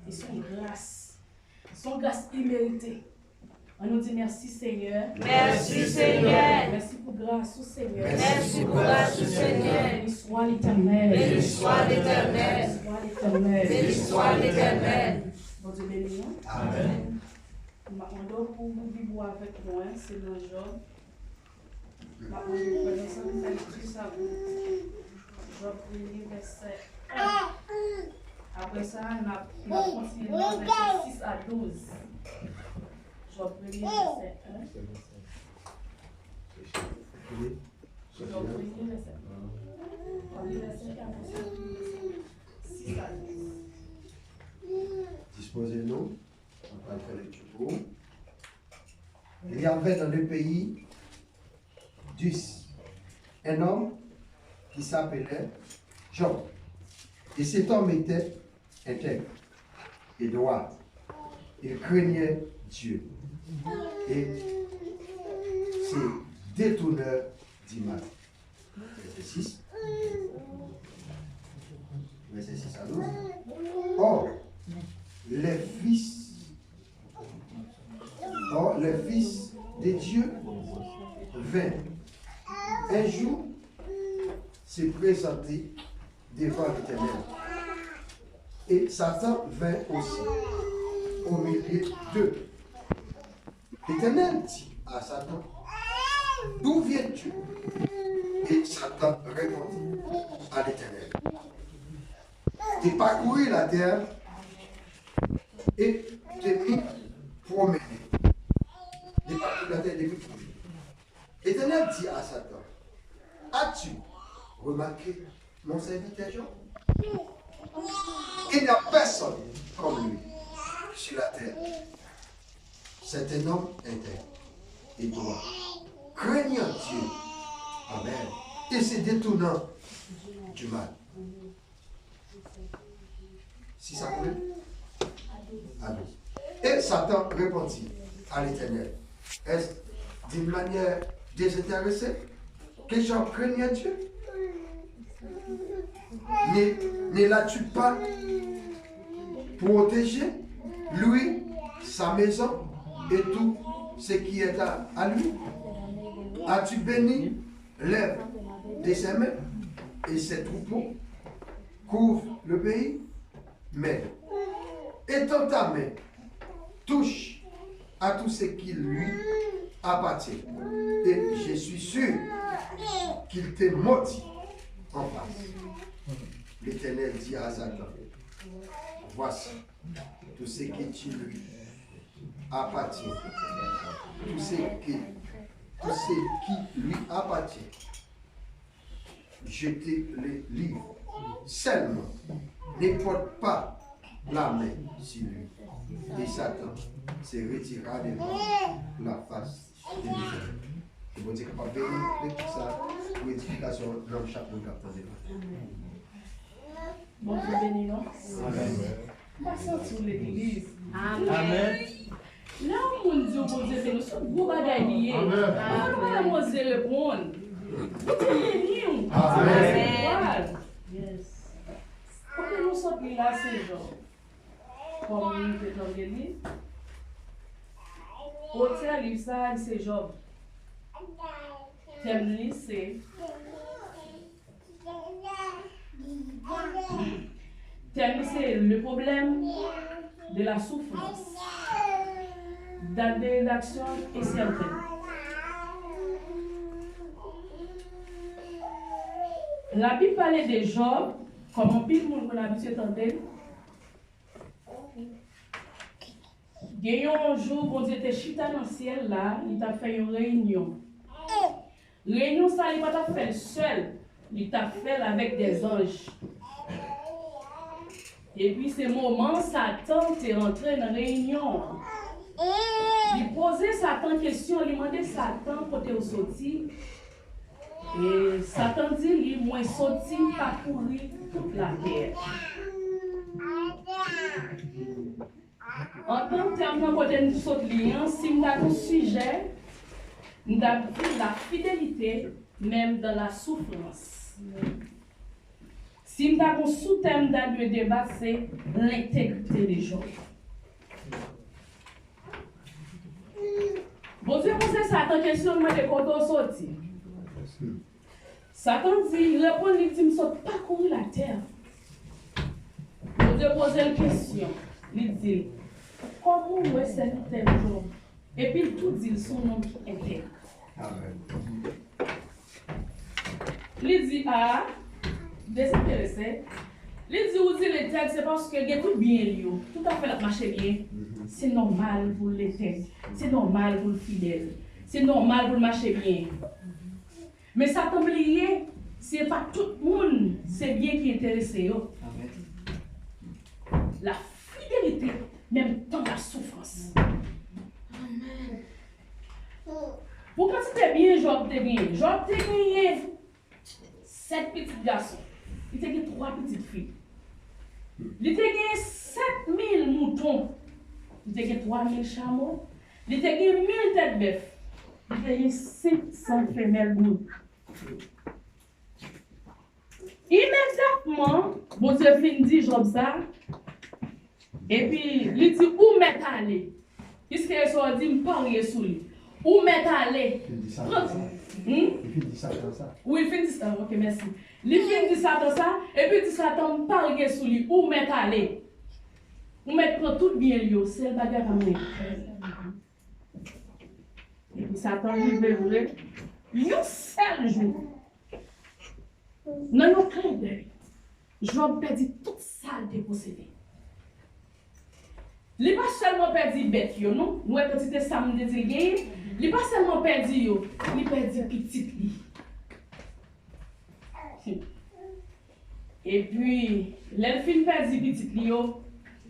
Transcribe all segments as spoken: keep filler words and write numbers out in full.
E se yon gras. Se yon gras imerite. Ann nou di mèsi, Senyè. Mèsi, Senyè. Mèsi pou gras ou, Senyè. Mèsi pou gras ou, Senyè. Beni swa Letènèl. Beni swa Letènèl. Beni swa Letènèl. Beni swa Letènèl. Bondye beni nou. Amèn. M ap mande w pou w ouvri Bib ou avèk mwen, se nan Jòb. M ap mande w fè nou sa, nou fè lekti sa pou Jòb premye vèsè en. Apre sa, n ap, n ap kontinye li nan vèsè sis a douz. Jòb premye vèsè en. Jòb premye vèsè en. Premye vèsè en, apre sa, sis a douz. Dispoze nou. Mwen pral fè lekti pou ou. Il y avait dans le pays d'Uz un homme qui s'appelait Job. Et cet homme était intègre et droit. Il craignait Dieu et se détournait du mal. Vèsè sis. Vèsè sis a douz. Or, les fils, or, les fils de Dieu vint un jour se présenter devant l'Éternel. Et Satan vint aussi au milieu d'eux. L'Éternel dit à Satan, d'où viens-tu? Et Satan répondit à l'Éternel, de parcourir la terre et de m'y promener. De parcourir la terre et de m'y promener. L'Éternel dit à Satan, as-tu remarqué mon serviteur Job? Il n'y a personne comme lui sur la terre. C'est un homme intègre et droit, craignant Dieu, amen, et se détournant du mal. Sis a konbyen? A douz. Et Satan répondit à l'Éternel, est-ce d'une manière désintéressée que Job craignait Dieu? Ne, ne l'as-tu pas protégé, lui, sa maison et tout ce qui est à, à lui? As-tu béni l'œuvre de ses mains, et ses troupeaux couvrent le pays? Mais étends ta main, touche à tout ce qui lui appartient, et je suis sûr qu'il te maudit en face. L'Éternel dit à Satan, voici, tout ce qui tu lui appartient, tout ce qui, tout ce qui lui appartient, je te le livre. Seulement, ne porte pas la main sur lui. Et Satan se retira de la face de l'Éternel. Ke Bondye kapab beni lekti sa pou edifikasyon nanm chak moun k ap tande l. Bondye beni nou. Amèn. M pa santi w legliz. Amèn. Lè yon moun di w Bondye beni w, se yon gwo bagay li ye. Amèn. Ou pa menm oze reponn. Bondye beni w. Amèn. Kote nou sot li la, se Jòb. Kòm nou te tande li, otè liv sa a, li se Jòb. Tèm li se Tèm li se le problème de la souffrance. Dat de redaksyon e sèten. Labib pale de Jòb, kòm anpil moun konn abitye tande l. Gen yon jou, Bondye te chita nan syèl la, li t ap fè yon reyinyon. Reyinyon sa, li pa t ap fè l sèl, li t ap fè l avèk dèzanj. Epi se moman Satan te rantre nan reyinyon an. Li poze Satan kesyon, li mande Satan kote w soti. E Satan di li, mwen soti pakouri tout latè. Antan tèm nan kote n sot li an, si m ta gen yon sijè, m t ap di la fidélité, même dans la souffrance. Si m ta gon soutèm m ta dwe debat, se lentegrite de Jòb. Bondye poze Satan kesyon, l mande kote w soti. Satan di, reponn li, di, m sot pakouri latè. Bondye poze l kesyon, li di l, kòman w wè sèvitè m Jòb? Epi l tou di l se yon nonm ki entèg. Li di, a, dezenterese. Li di, ou di l entèg, se paske l gen tout byen li yo. Tout afè l ap mache byen. Se nòmal pou l entèg. Se nòmal pou l fidèl. Se nòmal pou l mache byen. Men Satan bliye, se pa tout moun se byen ki enterese yo. La fidélité, même dans la souffrance. Pou kantite byen Jòb te genyen, Jòb te genyen sèt pitit gason. Li te gen twa pitit fi. Li te genyen sèt mil mouton. Li te gen twa mil chamo. Li te gen mil tèt bèf. Li te gen senk san femèl bourik. Imedyatman, Bondye fin di Jòb sa, epi li di, ou mèt ale. Piske sa w di, m parye sou li. Ou mèt ale. Fin di Satan sa. Hmm? Li fin di Satan sa. Wi, li fin di sa. Ok, mèsi. Li fin di Satan sa, epi li di Satan, m parye sou li. Ou mèt ale. Ou mèt pran tout byen li yo. Sèl bagay pa mwen. Epi Satan rive vre. Yon sèl jou, nan yon klendèy, Jòb pèdi tout sa l te posede. Li pa sèlman pèdi bèt yo, non. Nou wè kantite sa m te di l genyen. Li pa sèlman pèdi yo, li pèdi pitit li. Epi, lè l fin pèdi pitit li yo,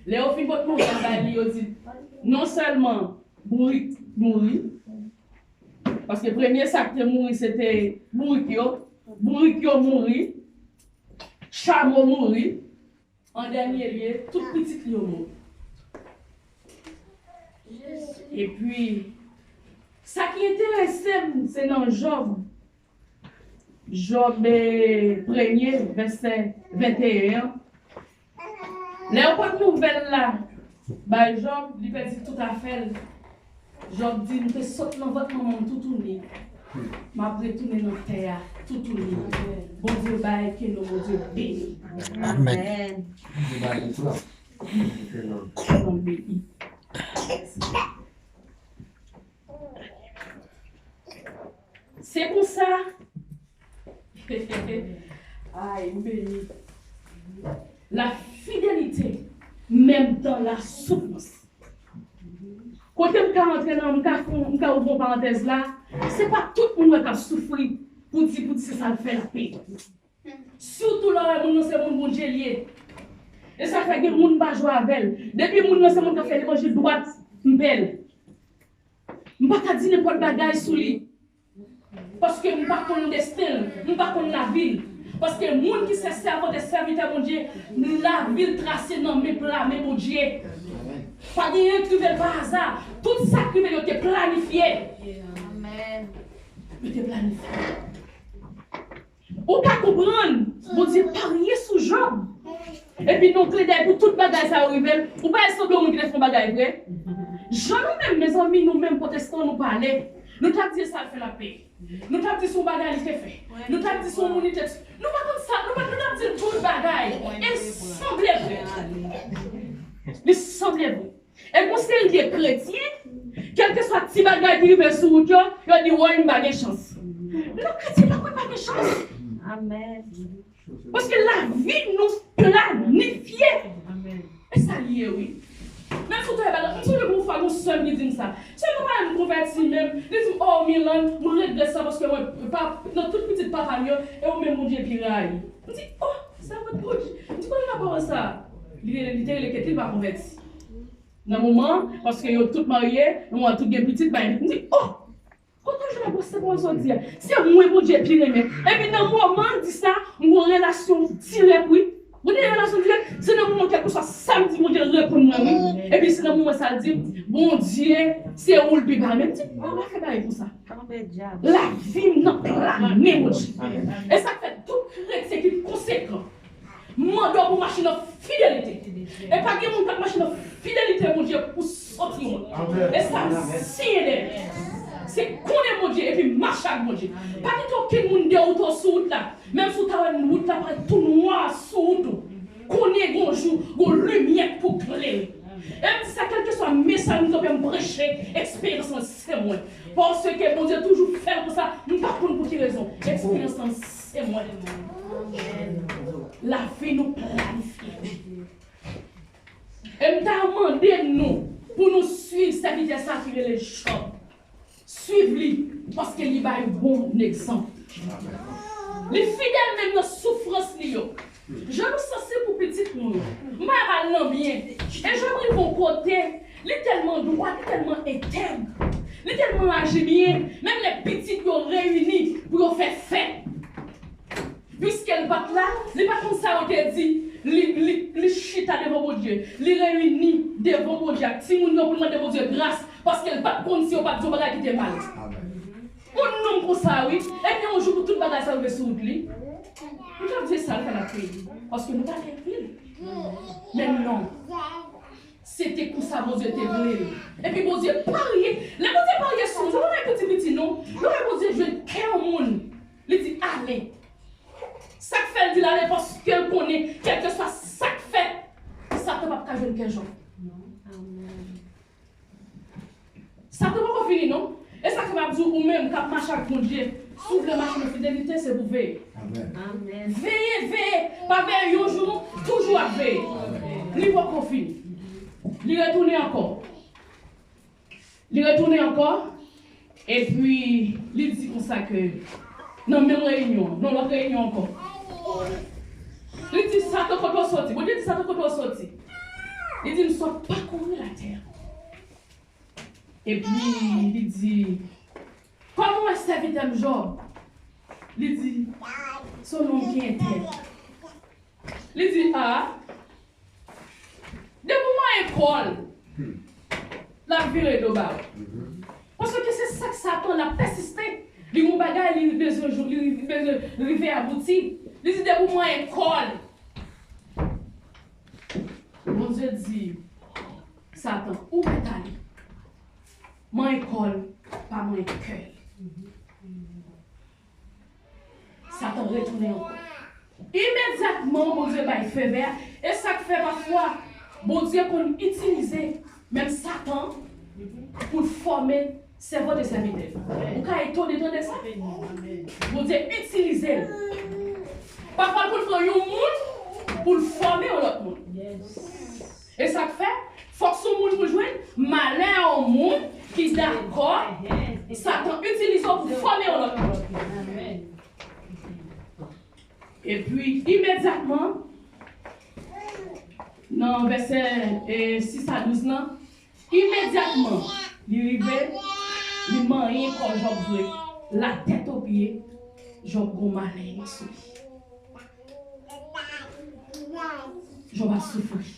lè yo fin pot nouvèl bay li, yo di, non sèlman bourik mouri, paske premye sa k te mouri, se te bourik yo, bourik yo mouri, chamo mouri, an dènye lye, tout pitit li yo mouri. Epi, sa ki enterese m, se nan Jòb, Jòb, eh, premye, vèsè venteyen an. Lè yo pot nouvèl la bay Jòb, li pèdi tout afè l. Jòb di, m te sot nan vant manman m toutouni. M ap retounen nan tè a toutouni. Bondye bay, ke non Bondye beni. Amèn. Amèn. Bondye bay li tout. Ke non beni. Se konsa. Ay, m beni. La fidélité, même dans la souffrance. Kote m ka antre nan, m ka fè, m ka ouvri yon parantèz la, se pa tout moun wè k ap soufri pou di, pou di se sa l fè l ap peye. Sitou lè w wè moun nan se moun Bondye l ye. E sa fè gen moun pa jwe avè l. Depi moun nan se moun k ap fè levanjil dwat, m pè l. M pa ka di nenpòt bagay sou li. Paske m pa konn desten l, m pa konn lavi l. Paske moun ki se sèvant e sèvitè Bondye, lavi l trase nan men pla men Bondye. Pa gen anyen k rive l pa aza. Tout sa k rive l yo te planifye. Amèn. Yo te planifye. Ou ka konprann, Bondye parye sou Jòb. Epi nan yon kledèy pou tout bagay sa yo rive l, ou pa sanble yon moun ki te fè yon bagay vre. Jan nou menm, mezanmi, nou menm pwotestan, nou pale. Nou t ap di e sa l fè l ap peye. Nou t ap di se yon bagay li te fè. Nou t ap di se yon moun li te. Nou pa konn sa, nou pa, nou t ap di tout bagay. E sanble vre. Li sanble vre. E gon seri de kretyen, kèlkeswa ti bagay ki rive sou wout yo, yo di, woy, m pa gen chans. Non, kretyen pa kwè pa gen chans. Amèn. Paske lavi nou planifye. Amèn. E sa l ye, wi. Menm si w te bay la, m sonje yon fwa, yon sè m ki di m sa. Sè m nan pa menm konvèti menm. Li di m, oh, Mirlande, m regrèt sa paske mwen, pa, nan tout pitit papa m yo, e ou menm Bondye pi rayi. M di, oh, se vre, Bondye. M di, kote lapawòl sa? Li, li te rele Ketly pa konvèti. Nan moman, paske yo tout marye, nan moman tout gen pitit, bay, m di, oh! Kote w jwenn apre sa pawòl sa w di a? Se mwen Bondye pi renmen. Epi nan moman l di sa, m gon relasyon dirèk, wi. Ou gen relasyon dirèk, se nan moman kèlkeswa sa m di, Bondye reponn mwen, wi. Epi se nan moman sa l di m, Bondye, se ou l pi pa renmen. M di, oh, pa fè bagay konsa. Lavi m nan pla men Bondye. E sa k fè tout kretyen ki konsekan, mande w pou w mache nan fidelite. E pa gen moun k ap mache nan fidelite Bondye pou sòti yon moun. E sa m siyen dèyè. Se konnen Bondye epi mache ak Bondye. Pa kite okenn moun dewoute w sou wout la. Menm si w ta wè wout la parèt tou nwa sou wout ou, konnen gon jou, gon limyè k pou klere. E m di sa, kèlkeswa mesaj m kanpe m preche, eksperyans lan se mwen. Paske Bondye toujou fè l konsa, m pa konn pou ki rezon. Eksperyans lan se mwen. Lavi nou planifye. E m ta mande nou pou nou swiv sèvitè sa ki rele Jòb. Swiv li, paske li bay bon egzanp. Li fidèl menm nan soufrans li yo. Jan nou sansib pou pitit nou yo. M pa ba l nan byen. E Jòb rive yon kote, li tèlman dwat, li tèlman entèg, li tèlman aji byen, menm lè pitit yo reyini pou yo fè fèt. Piske l pa t la, li pa t konn sa yo te di. Li, li, li chita devan Bondye. Li reyini devan Bondye ak timoun yo pou l mande Bondye gras, paske l pa t konn si yo pa t di yon bagay ki te mal. Yon nonm konsa, wi. Epi yon jou pou tout bagay sa rive sou wout li. Nou t ap di sa l fè l ap peyi. Paske nou pa gen pil. Men non. Se te konsa Bondye te vle l. Epi Bondye parye. Lè Bondye parye sou moun, se pa bagay piti piti non. Lè w wè Bondye jwenn kè yon moun, li di ale. Sa k fè l di l ale, paske l konnen, kèlkeswa sa k fèt, Satan p ap ka jwenn kè Jòb. Satan poko fini non. E sa k fè m ap di w, ou menm k ap mache ak Bondye, si w vle mache nan fidelite, se pou veye. Veye, veye. Pa veye yon jou non, toujou ap veye. Li poko fini. Li retounen ankò. Li retounen ankò, epi li di konsa ke nan menm reyinyon, nan lòt reyinyon ankò. Li di, Satan, kote w soti? Bondye di, Satan, kote w soti? Li di, m sot pakouri latè. Epi li di, kòman w wè sèvitè m Jòb? Li di, se yon nonm ki entèg. Li di, a, depi w manyen kò l, l ap vire do ba ou. Paske se sa k Satan, l ap pèsiste. Li gon bagay, li bezwen jou, li bezwen rive abouti. Li di, depi w manyen kò l. Bondye di, Satan, ou mèt ale. Manyen kò l, pa manyen kè l. Satan retounen ankò. Imedyatman, Bondye bay fevè a, e sa k fè pafwa Bondye konn itilize menm Satan pou l fòme sèvant e sèvitè. Ou ka etone tande sa? Bondye itilize l. Pafwa, l konn pran yon moun pou l fòme yon lòt moun. E sa k fè, fòk se yon moun pou jwenn malè yon moun ki dakò Satan itilize w pou fòme yon lòt moun. Epi, imedyatman, nan vèsè, e, sis a douz lan, imedyatman, li rive, li manyen kò Jòb vre, la tèt o pye, Jòb gon malè sou li. Jòb ap soufri.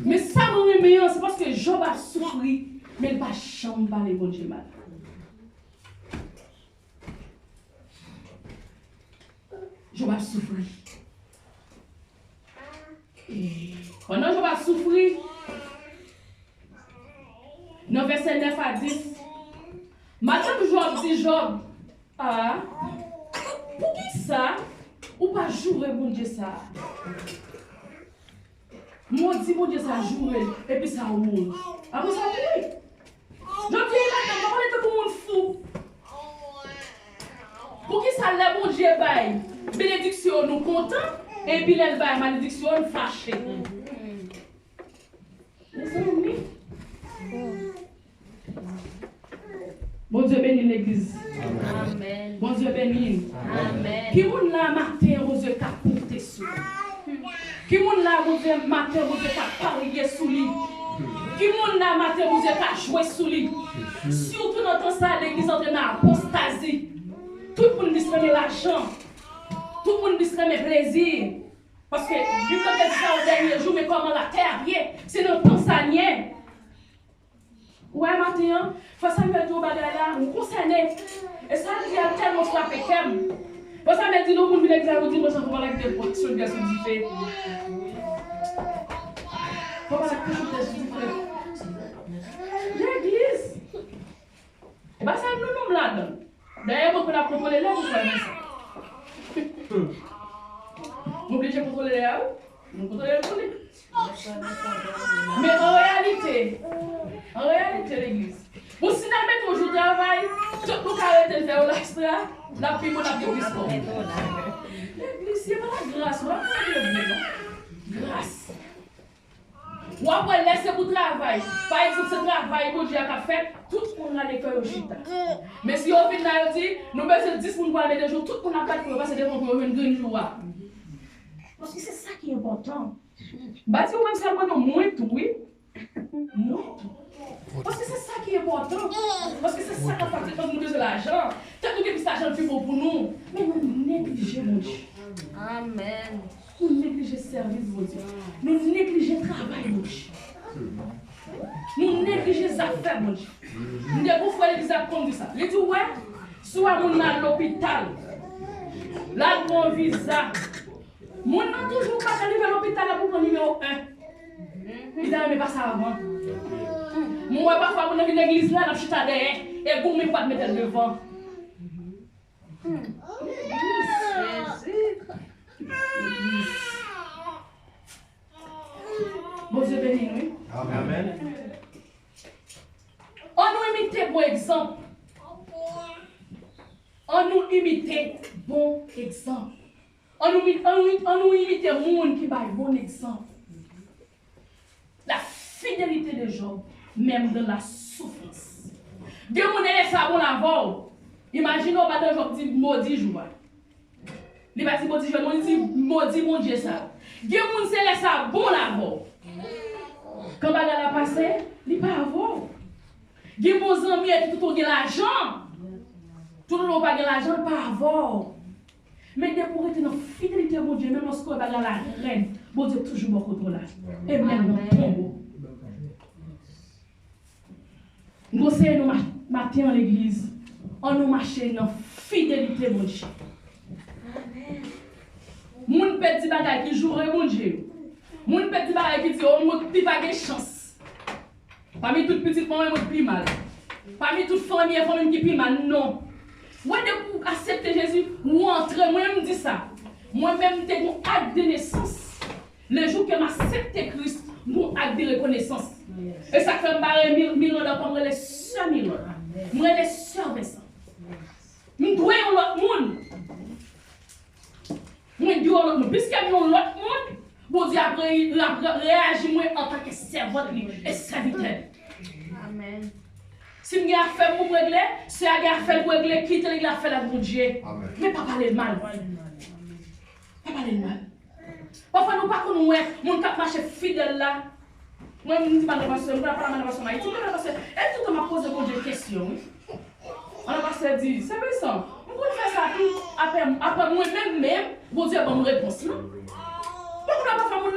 Men sa mwen renmen an, se paske Jòb ap soufri, men l pa janm pale Bondye mal. Jòb ap soufri. E pandan Jòb ap soufri, nan vèsè nèf a dis, madanm Jòb di Jòb, a, poukisa ou pa joure Bondye sa a? Modi Bondye sa, joure l, epi sa ou mouri. Apre sa, ou mouri. Jòb di, madanm, pa pale tankou moun fou. Poukisa lè Bondye bay benediksyon nou kontan, epi lè l bay malediksyon nou fache? Mezanmi. Bondye beni legliz. Amèn. Bondye beni n. Amèn. Ki moun la maten an Bondye ka konte sou li? Ki moun la Bondye maten an Bondye ka parye sou li? Ki moun la maten Bondye ka jwe sou li? Sitou nan tan sa legliz antre nan apostazi. Tout moun plis renmen lajan. Tout moun plis renmen plezi. Paske Bib la te di sa o dènye jou, men kòman latè ap ye? Se nan tan sa n ye. Ou wè maten an, frè Samuel di yon bagay la, m konsène. E sa l di a tèlman frape kè m. Konsa, men di nou moun vin legliz la, ou di, "Monchè, fò pa lage pwoteksyon de sou dife. Fò pa lage pwoteksyon de sou dife." Legliz. E pa sa nou, nou ladan. Dayè, mwen konn ap kontwole lè pou fè men sa. M oblije kontwole lè a, wi. Nou kontwole l pou li. Men an reyalite, an reyalite, legliz, bon, si n al mete yon jou travay, tout nou ka rete n fè yon lastra, l ap pi bon, l ap gen plis kòb. Legliz, se pa lagras, w ap mande yo vre, non. Gras. W ap wè lè se pou travay. Pa egzanp, se travay Bondye a k ap fèt, tout moun rale kò yo chita. Men si yo vin la, yo di, "Nou bezwen dis moun pou al mete jou," tout moun ap bat pou yo pase devan pou yo jwenn grenn jou a. Paske se sa ki enpòtan. M pa di ou menm sèlman non, mwen tou, wi. Mwen tou. Paske se sa ki enpòtan. Paske se sa k ap fatige, paske nou bezwen lajan. Tank nou gen plis lajan, l pi bon pou nou. Men nou neglije Bondye. Amèn. Nou neglije sèvis Bondye. Nou neglije travay Bondye. Nou neglije zafè Bondye. M gen yon frè legliz la k konn di sa. Li di, "Ou wè, si w wè moun nan al lopital, l al pran viza, moun nan toujou pa ka rive lopital la pou pran nimewo en. Li ta renmen pase avan." M wè pafwa moun nan vin legliz la, l ap chita dèyè, e goumen pou al mete l devan. Jezi. Bondye beni nou, wi. Amèn. Ann nou imite bon egzanp. Ann nou imite bon egzanp. Ann nou, ann nou, ann nou imite moun ki bay bon egzanp. La fidélité de Job, même dans la souffrance. Gen moun lè sa bon l avè w. Imajine w maten Jòb di modi jou a. Li pa di modi jou a, non, li di modi Bondye sa. Gen moun se lè sa bon l avè w. Kan bagay la pase, li pa avè w. Gen bon zanmi epi tout ou gen lajan. Tout ou pa gen lajan, li pa avè w. Men depi w rete nan fidelite Bondye, menm lòske bagay la rèd, Bondye toujou bò kote w la. E menm nan tonbo. M konseye nou ma- maten an legliz, ann nou mache nan fidelite Bondye. Moun pèdi bagay ki joure Bondye yo. Moun pèdi bagay ki di, "O, mwen pi pa gen chans." Pami tout pitit mwen, mwen pi mal. Pami tout fanmi, e fanmi m ki pi mal. Non. Wè, depi w aksepte Jezi, ou antre. Mwen, m di sa. Mwen menm, m te gen ak de nesans. Le jou ke m aksepte Kris, m gen ak de rekonesans. E sa k fè m bare Mir- Miranda, pa m rele sè Miranda. M rele sè Vincent. M dwe yon lòt moun. Mwen dwe yon lòt moun. Piske m yon lòt moun, Bondye ap re- ap re- reyaji mwen antanke sèvant li e sèvitè li. Amèn. Si m gen afè m pou m regle, sè a gen afè l pou regle, kite l regle afè l ak Bondye. Amèn. Men pa pale l mal. Pa pale l mal. Pafwa nou pa konn wè moun k ap mache fidèl la. Mwen, m di madan pastè, m pral pale a madan pastè Mayiti, m pral pastè. E toutan m ap poze Bondye kesyon, wi. Madan pastè di, "Sè Vincent, m konn fè sa tou." Apre, apre mwen menm, menm, Bondye ban m repons lan. Bon, moun nan pa fè moun